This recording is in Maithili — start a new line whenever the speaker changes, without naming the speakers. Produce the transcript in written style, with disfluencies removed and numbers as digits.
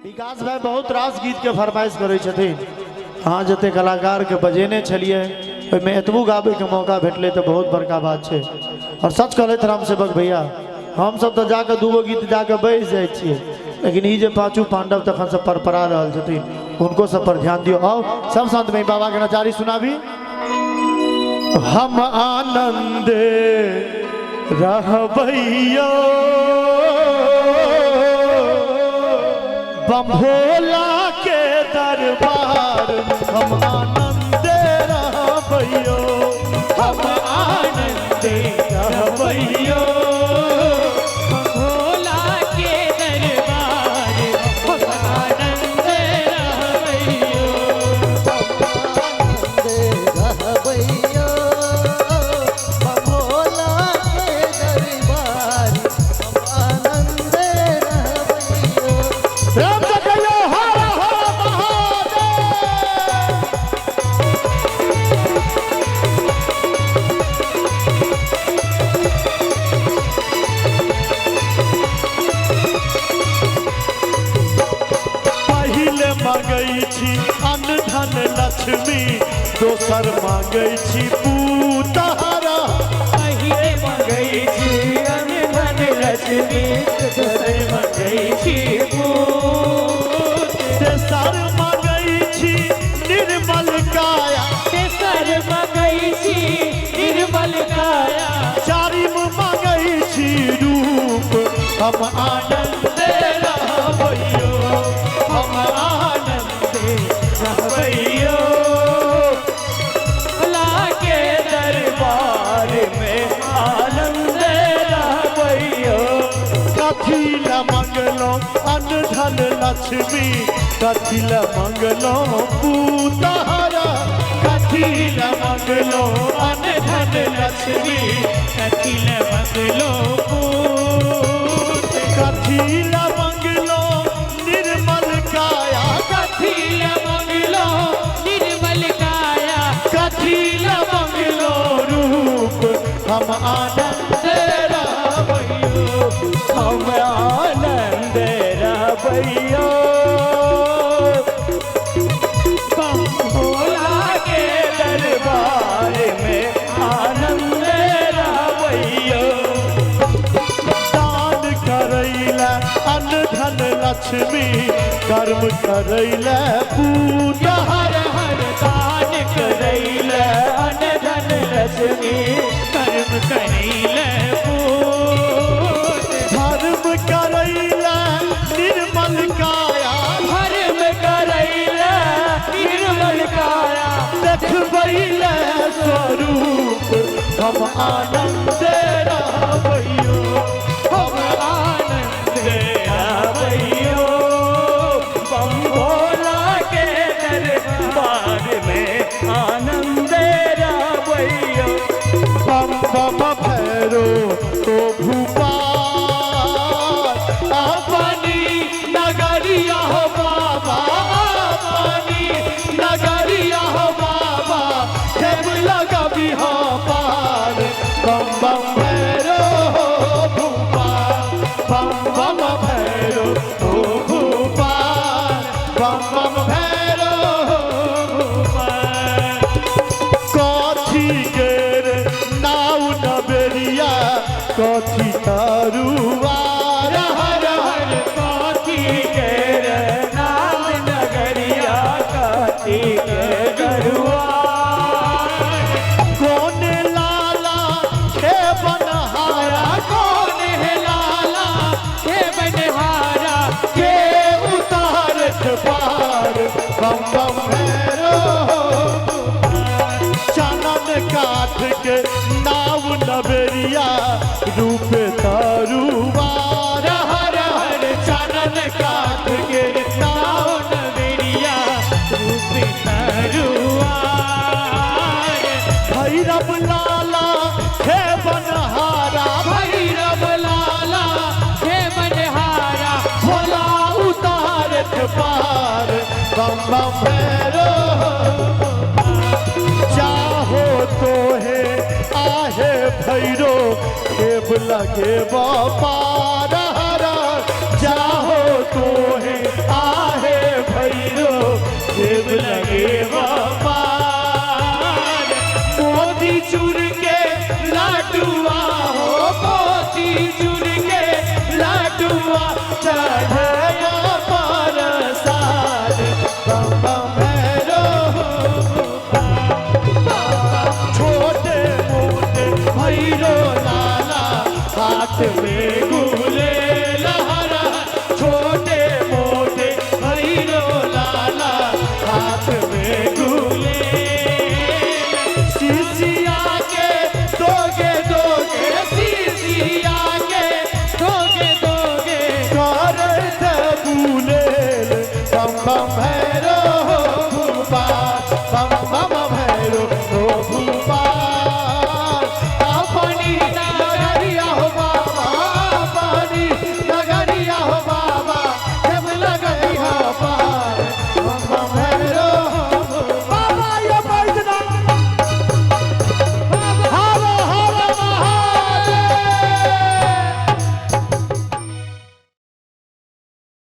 विकास भाई बहुत रास गीत के फरमाइश करै छथिन। अहाँ जते कलाकार के बजेने छलियै ओहिमे एतबो गाबैके मौका भेटलै तऽ बहुत बड़का बात छै। और सच कहलथि रामसेवक भैया, हमसब तऽ जाकऽ दूगो गीत जाकऽ बैस जाइ छियै, लेकिन ई जे पाँचू पांडव तखन से परपरा रहल छथिन, हुनको सब पर ध्यान दियौ। आउ सब शांत में बाबा के नचारी सुनाबी। हम आनंद रहबैयो बम भोला के दरबार, हम आनंद रहबैयो, हम आनंद रहबैयो
भोला के दरबार, हम आनंद रहबैयो,
रहबैयो भोला के दरबार, हम आनंद रहबैयो।
प्रेम से कहियो हर हर महादेव। पहिले मांगै छी अन्न धन लक्ष्मी, दोसर मांगै छी पूतहरा।
पहिले मंगै छी अन्न धन लक्ष्मी, दोसर मंगै छी पूत।
तेसर मांगै छी निर्मल काया,
तेसर मंगै छी निर्मल काया।
चारिम मांगै छी रूप, हम आनंद रहबैयो, हम आनंद रहबैयो
भोला के दरबार में आनंद रहबैयो।
कथी लए मंगलो अन्न धन लक्ष्मी, कथी लए मंगलो पूतहरा, कथी लए मंगलो अन्न धन लक्ष्मी,
कथी लए मंगलो पूत,
कथी लए मंगलो निर्मल काया,
कथी लए मंगलो निर्मल काया,
कथी लए मंगलो रूप, हम आनंद रहबैयो,
हम आनंद रहबैयो बम भोला के दरबार में आनंद रहबैयो।
दान करैला अन्न धन लक्ष्मी, कर्म करैला पूजा,
हर हर दान करैले अन्न धन लक्ष्मी, कर्म करैले पूत,
धर्म करैला निर्मल काया,
धर्म करैले निर्मल काया,
देखबैला स्वरूप, हम आनंद रहबैयो,
हम आनंद रहबैयो बम भोला के दरबार में आनंद रहबैयो।
बम बम भैरो तो भूपाल, अपनी नगरिया हो बाबा, अपनी नगरिया हो बाबा, खेब लगबी हो पार, बम बम भैरो भूपाल, बम बम भैरो हो भूपाल, बम बम भैरो
भूपाल।
कथी गेर नाउ नबेरिया, कथी तरुआर,
हर हर कथी केर नाम नगरिया, कथी के गरुआर,
कौन लाला हे बनहारा,
कौन है लाला हे बनहारा,
के उतारत पार, बम बम भैरो। चानन काठ के नाव नबेरिया, रूप तरुआर,
हर हर चानन काठ के नाव नगरिया, रूप तरुआर,
भैरव लाला हे बनहारा,
भैरव लाला हे बनहारा,
भोला उतारत पार, बम बम भैरो। चाहो तो है आहे भैरो, खेब लगे पार, जाहो तो है आ बम।